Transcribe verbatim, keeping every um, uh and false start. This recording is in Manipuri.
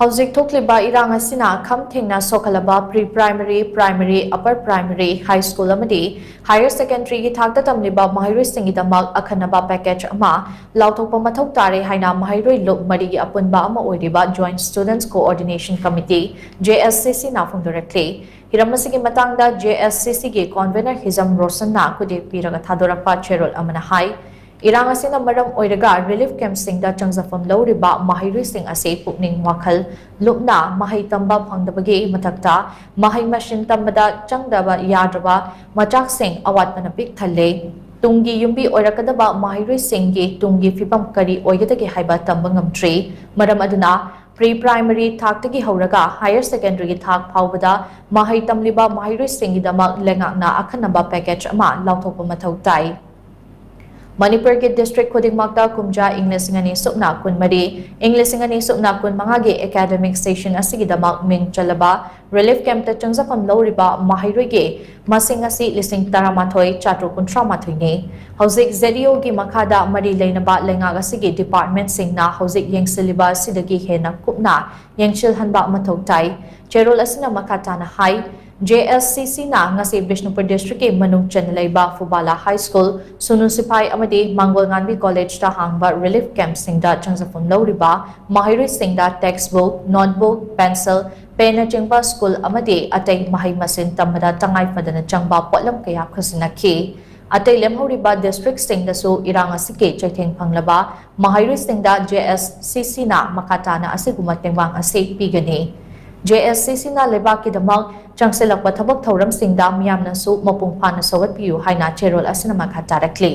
ꯍꯧꯖꯤꯛ ꯊꯣꯛꯂꯤꯕ ꯏꯔꯥꯡ ꯑꯁꯤꯅ ꯈꯝ ꯊꯦꯡꯅ ꯁꯣꯛꯍꯜꯂꯕ pre primary, primary, upper primary, high school ꯑꯃꯗꯤ higher secondary ꯒꯤ ꯊꯥꯛꯇ ꯇꯝꯂꯤꯕ ꯃꯍꯩꯔꯣꯏꯁꯤꯡꯒꯤꯗꯃꯛ ꯑꯈꯟꯅꯕ package ꯑꯃ ꯂꯥꯎꯊꯣꯛꯄ ꯃꯊꯧ ꯇꯥꯔꯦ ꯍꯥꯏꯅ ꯃꯍꯩꯔꯣꯏ ꯂꯨꯞ ꯃꯔꯤꯒꯤ ꯑꯄꯨꯟꯕ ꯑꯃ ꯑꯣꯏꯔꯤꯕ Joint Students Coordination Committee, J S C C ꯅ ꯐꯣꯡꯗꯣꯔꯛꯂꯤ꯫ ꯍꯤꯔꯝ ꯑꯁꯤꯒꯤ ꯃꯇꯥꯡꯗ J S C C ꯒꯤ convener ꯍꯤꯖꯝ ꯔꯣꯁꯟꯅ ꯈꯨꯗꯦꯞ ꯄꯤꯔꯒ ꯊꯥꯗꯣꯔꯛꯄ ꯆꯦꯔꯣꯜ ꯑꯃꯅ ꯍꯥꯏ, ꯏꯔꯥꯡ ꯑꯁꯤꯅ ꯃꯔꯝ ꯑꯣꯏꯔꯒ relief camp ꯁꯤꯡꯗ ꯆꯪꯖꯐꯝ ꯂꯧꯔꯤꯕ ꯃꯍꯩꯔꯣꯏꯁꯤꯡ ꯑꯁꯤ ꯄꯨꯛꯅꯤꯡ ꯋꯥꯈꯜ ꯂꯨꯞꯅ ꯃꯍꯩ ꯇꯝꯕ ꯐꯪꯗꯕꯒꯤ ꯃꯊꯛꯇ, ꯃꯍꯩ ꯃꯁꯤꯡ ꯇꯝꯕꯗ ꯆꯪꯗꯕ ꯌꯥꯗ꯭ꯔꯕ ꯃꯆꯥꯛꯁꯤꯡ ꯑꯋꯥꯠꯄꯅ ꯄꯤꯛ ꯊꯜꯂꯦ꯫ ꯇꯨꯡꯒꯤ ꯌꯨꯝꯕꯤ ꯑꯣꯏꯔꯛꯀꯗꯕ ꯃꯍꯩꯔꯣꯏꯁꯤꯡꯒꯤ ꯇꯨꯡꯒꯤ ꯐꯤꯕꯝ ꯀꯔꯤ ꯑꯣꯏꯒꯗꯒꯦ ꯍꯥꯏꯕ ꯇꯝꯕ ꯉꯝꯗ꯭ꯔꯤ꯫ ꯃꯔꯝ ꯑꯗꯨꯅ, pre primary ꯊꯥꯛꯇꯒꯤ ꯍꯧꯔꯒ higher secondary ꯒꯤ ꯊꯥꯛ ꯐꯥꯎꯕꯗ ꯃꯍꯩ ꯇꯝꯂꯤꯕ ꯃꯍꯩꯔꯣꯏꯁꯤꯡꯒꯤꯗꯃꯛ ꯂꯩꯉꯥꯛꯅ ꯑꯈꯟꯅꯕ package ꯑꯃ ꯂꯥꯎꯊꯣꯛꯄ ꯃꯊꯧ ꯇꯥꯏ꯫ ꯃꯅꯤꯄꯨꯔꯒꯤ district ꯈꯨꯗꯤꯡꯃꯛꯇ ꯀꯨꯝꯖꯥ ꯏꯪ ꯂꯤꯁꯤꯡ ꯑꯅꯤ ꯁꯨꯞꯅ ꯀꯨꯟꯃꯔꯤ, ꯏꯪ ꯂꯤꯁꯤꯡ ꯑꯅꯤ ꯁꯨꯞꯅ ꯀꯨꯟꯃꯉꯥꯒꯤ academic session ꯑꯁꯤꯒꯤꯗꯃꯛ ꯃꯤꯡ ꯆꯜꯂꯕ relief camp ꯇ ꯆꯪꯖꯐꯝ ꯂꯧꯔꯤꯕ ꯃꯍꯩꯔꯣꯏꯒꯤ ꯃꯁꯤꯡ ꯑꯁꯤ ꯂꯤꯁꯤꯡ ꯇꯔꯥꯃꯥꯊꯣꯏ ꯆꯥꯇ꯭ꯔꯨꯛ ꯀꯨꯟꯊ꯭ꯔꯥ ꯃꯥꯊꯣꯏꯅꯤ꯫ ꯍꯧꯖꯤꯛ Z D O ꯒꯤ ꯃꯈꯥꯗ ꯃꯔꯤ ꯂꯩꯅꯕ ꯂꯩꯉꯥꯛ ꯑꯁꯤꯒꯤ department ꯁꯤꯡꯅ ꯍꯧꯖꯤꯛ ꯌꯦꯡꯁꯤꯜꯂꯤꯕ ꯑꯁꯤꯗꯒꯤ ꯍꯦꯟꯅ ꯀꯨꯞꯅ ꯌꯦꯡꯁꯤꯜꯍꯟꯕ ꯃꯊꯧ ꯇꯥꯏ꯫ ꯆꯦꯔꯣꯜ ꯑꯁꯤꯅ ꯃꯈꯥ ꯇꯥꯅ ꯍꯥꯏ, J S C C ꯅ ꯉꯁꯤ ꯕꯤꯁꯅꯨꯄꯨꯔ district ꯀꯤ ꯃꯅꯨꯡ ꯆꯟꯅ ꯂꯩꯕ ꯐꯨꯕꯥꯂꯥ High School, ꯁꯨꯅꯨ ꯁꯤꯐꯥꯏ ꯑꯃꯗꯤ ꯃꯥꯡꯒꯣꯜ ꯉꯥꯟꯕꯤ College ꯇ ꯍꯥꯡꯕ relief camp ꯁꯤꯡꯗ ꯆꯪꯖꯐꯝ ꯂꯧꯔꯤꯕ ꯃꯍꯩꯔꯣꯏꯁꯤꯡꯗ textbook, notebook, pencil, pen ꯅꯆꯤꯡꯕ school ꯑꯃꯗꯤ ꯑꯇꯩ ꯃꯍꯩ ꯃꯁꯤꯡ ꯇꯝꯕꯗ ꯇꯉꯥꯏ ꯐꯗꯅ ꯆꯪꯕ ꯄꯣꯠꯂꯝ ꯀꯌꯥ ꯈꯨꯠꯁꯤꯟꯅꯈꯤ꯫ ꯑꯇꯩ ꯂꯦꯝꯍꯧꯔꯤꯕ district ꯁꯤꯡꯗꯁꯨ ꯏꯔꯥꯡ ꯑꯁꯤꯒꯤ ꯆꯩꯊꯦꯡ ꯐꯪꯂꯕ ꯃꯍꯩꯔꯣꯏꯁꯤꯡꯗ J S C C ꯅ ꯃꯈꯥ ꯇꯥꯅ ꯑꯁꯤꯒꯨꯝꯕ ꯇꯦꯡꯕꯥꯡ ꯑꯁꯤ ꯄꯤꯒꯅꯤ꯫ J S C C ꯅ ꯂꯩꯕꯥꯛꯀꯤꯗꯃꯛ ꯆꯪꯁꯤꯜꯂꯛꯄ ꯊꯕꯛ ꯊꯧꯔꯝꯁꯤꯡꯗ ꯃꯤꯌꯥꯝꯅꯁꯨ ꯃꯄꯨꯡ ꯐꯥꯅ ꯁꯧꯒꯠꯄꯤꯌꯨ ꯍꯥꯏꯅ ꯆꯦꯔꯣꯜ ꯑꯁꯤꯅ ꯃꯈꯥ ꯇꯥꯔꯛꯂꯤ꯫